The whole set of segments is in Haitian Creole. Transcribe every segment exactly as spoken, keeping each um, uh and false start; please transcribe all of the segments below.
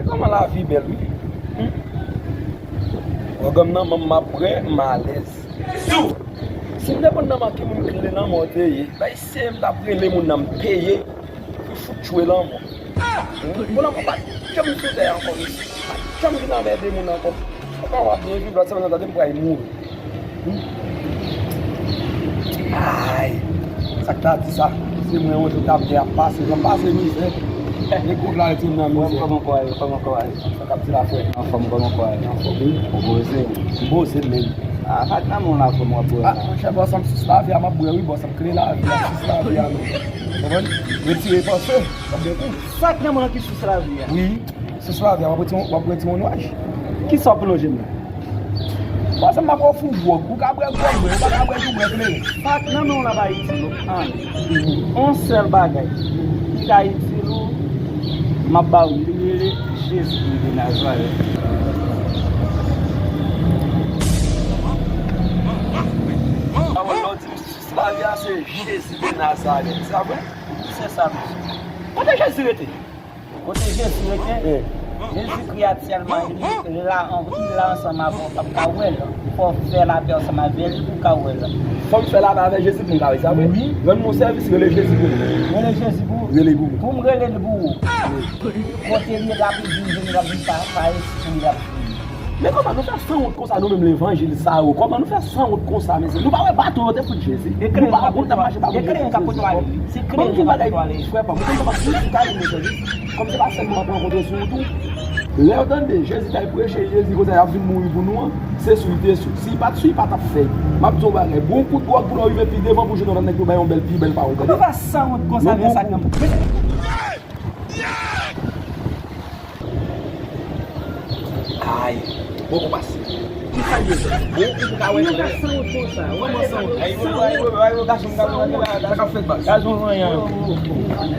Kòman lavi bèl, wi. Hmm. Pwogram nan, m ap prè, m alèz. Si m te konn nan men ki moun kle lanmò te ye, bay se m t ap rele moun nan, m peye pou fout tchwe lanmò. Bon, lanmò pa t janm sou tè ankò, mesye. Pa t janm vin anmède moun ankò. Ou ka w ap byen viv, lòt semèn nan, tande m pral mouri. Hmm. Ay, sa k ta di sa? Se mwen yon jou k ap gen ap pase, jan m pase mizè. Nèg gwo klaritim nan mizè. Kòman kò a ye? Kòman kò a ye? Sa k ap di la, frè? Anfòm, kòman kò a ye? Anfòm, wi. Ou poze? M poze menm. Ah, pa t nan men w la, frè m, w ap bwè la. Ah, monchè, bòs, m sou lavi a, m ap bwè, wi, bòs, m kle lavi a, sou lavi a, non. Konprann? Retire panse. Sa k nan men w ki sous lavi a? Wi. Sous lavi a, w ap retire, w ap retire yon nwaj. Kisa w plonje m nan? Panse m ap ofri w dwòg. Ou ka bwè dwòg vre, ou pa ka bwè tou bwè kleren. Sa k nan men w la pa itil ou anyen. Yon sèl bagay ki ka itil ou, m ap ba w li, li rele Jezi de Nazarèt. Pawòl la w di m sous lavi a se Jezi de Nazarèt. Sa vre? Wi, se sa, mesye. Kote Jezi rete? Kote Jezi rete? Jezikri atyèlman, li la, li la ansanm avè w, w p ap ka wè l. Fò w fè lapè ansanm avè l pou w ka wè l. Fò m fè lapè avè Jezi pou m ka wè l, sa vre? Wi. Rann mwen sèvis, rele Jezi pou mwen. Rele Jezi pou ou? Rele pou mwen. Pou m rele l pou ou. Kote l ye, l ap vin, vin, l ap vin pa, pa espri, l ap vin. Men kòman nou fè sanwont konsa, nou menm levanjil sa yo? Kòman nou fè sanwont konsa, mesye? Nou pa wè bato yo te fout Jezi? Nou pa wè moun t ap mache pa kote Jezi? Ban m di yon bagay, frè pa m. Ou konn kòman Jezi ta vin nan sèvis? Kòm se pa sèlman ap rankontre sou wout ou. Lè yo tande Jezi t al preche, Jezi konsa y ap vin mouri pou nou an, se sou li te sou. Si li pa t sou, li pa t ap fè. M ap di yon bagay, bon kout dwòg pou lè w rive pi devan pou jwenn yon lòt nèg pou bay yon bèl, pi bèl pawòl, tande? Kòman fè sanwont konsa, men sa k nan Ay, bon, bon, pase. Ki sa l ye? Bon, ou ka wè. Yo ka sanwont konsa. Kòman sanwont? Ay, yo, ay, yo, ay, yo, gason, gason, gason, sa k ap fèt, baz? Gason, vanyan.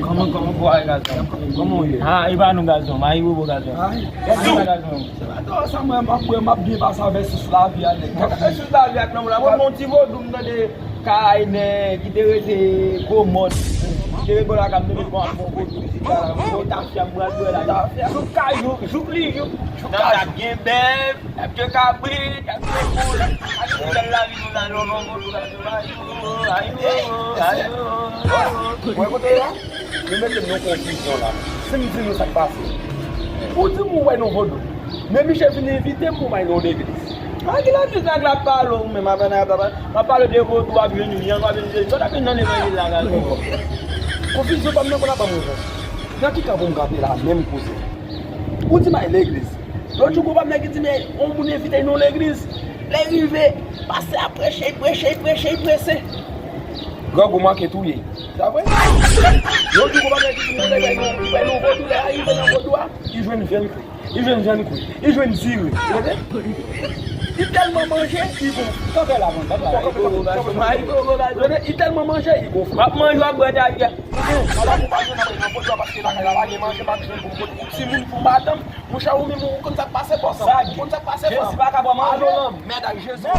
Kòman, kòman, kòman, gason? Kòman w ye? Ah, e pa nou, gason. Ay, yo, gason. Ay. Gason, gason. Se pa dò sa, mwen, m ap bwè, m ap byen pase avè sous lavi a, nèg. Kaka sous lavi a, nan moun la, mwen, mon ti vodou, m tande. Kay nèg ki te rete Gwo Mòn, ki te rete bò lakay m, te met bon, bon vodou isit la. Bon tafya m pral bwè la, tafya. Jou k kajou, jou k li jou. Nan sa gen bèf, y ap tchwe kabrit, y ap tchwe poul. Ak tout bèl lavi nou la, nou non vodou la, nou la, ayo, ayo, ayo. Mwen kote la, nou mete m nan konfizyon la. Si m di nou sa k pase, ou di m ou wè nou vodou. Men misye vin envite m pou m al nan yon legliz. A ki legliz nèg la ap pale ou menm avè nèg la ap pale? M ap pale de vodou, w ap jwenn vyann, w ap jwenn jezi. Sa w t ap jwenn nan levanjil la, gason? Konfizyon pa m nan konn ap ban m repons. Nan ki kan pou m kanpe la menm, kouzen? Ou di m al legliz. Lòt jou gon pam nèg ki di men yon moun envite l nan yon legliz. Lè l rive, pastè a preche, l preche, l preche, l prese. Grangou manke touye. Sa vre? Lòt jou gon pam nèg ki di moun envite l nan yon vodou, lè l rive nan vodou a, li jwenn vyann kri. Li jwenn vyann kwi. Li jwenn diri. Ou tande? Li tèlman manje, li gonfle. Kanpe la, kanpe la. Ou tande? Li tèlman manje, li gonfle. W ap manje, w ap bwè, ta fè. Ou gen, papa pou pa jwenn nan vodou a paske lakay la pa gen manje, pa jwenn pou, pou, pou timoun, pou madanm. Monchè, ou menm, ou konn sa k pase, bòs. Ou konn sa k pase, fanm. Jezi pa ka ban manje. Alo, lanmèd ak Jezi.